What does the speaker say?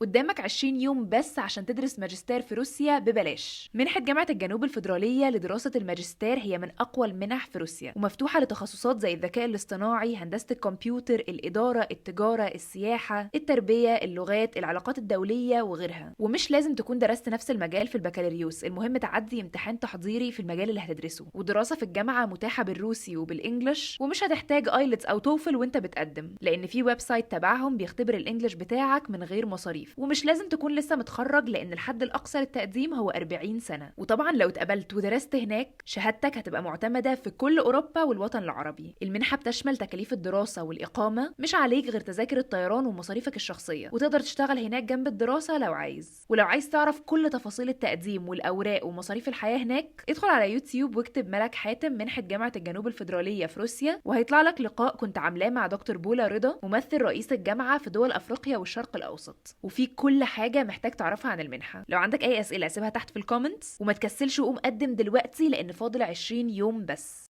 قدامك 20 يوم بس عشان تدرس ماجستير في روسيا ببلاش. منحة جامعة الجنوب الفيدرالية لدراسة الماجستير هي من أقوى المنح في روسيا، ومفتوحة لتخصصات زي الذكاء الاصطناعي، هندسة الكمبيوتر، الإدارة، التجارة، السياحة، التربية، اللغات، العلاقات الدولية وغيرها. ومش لازم تكون درست نفس المجال في البكالوريوس، المهم تعدي امتحان تحضيري في المجال اللي هتدرسه. ودراسة في الجامعة متاحة بالروسي وبال English، ومش هتحتاج IELTS أو TOEFL وانت بتقدم، لأن في website تبعهم بيختبر ال English بتاعك من غير مصاريف. ومش لازم تكون لسه متخرج، لان الحد الاقصى للتقديم هو 40 سنة. وطبعا لو اتقبلت ودرست هناك شهادتك هتبقى معتمدة في كل اوروبا والوطن العربي. المنحة بتشمل تكاليف الدراسة والاقامه، مش عليك غير تذاكر الطيران ومصاريفك الشخصية، وتقدر تشتغل هناك جنب الدراسة لو عايز. ولو عايز تعرف كل تفاصيل التقديم والاوراق ومصاريف الحياة هناك، ادخل على يوتيوب واكتب ملك حاتم منحه جامعه الجنوب الفيدرالية في روسيا، وهيطلع لك لقاء كنت عاملاه مع دكتور بولا رضا ممثل رئيس الجامعة في دول افريقيا والشرق الاوسط، وفي كل حاجة محتاج تعرفها عن المنحة. لو عندك أي أسئلة سيبها تحت في ال comments، وما تكسلش وقوم قدم دلوقتي لأن فاضل 20 يوم بس.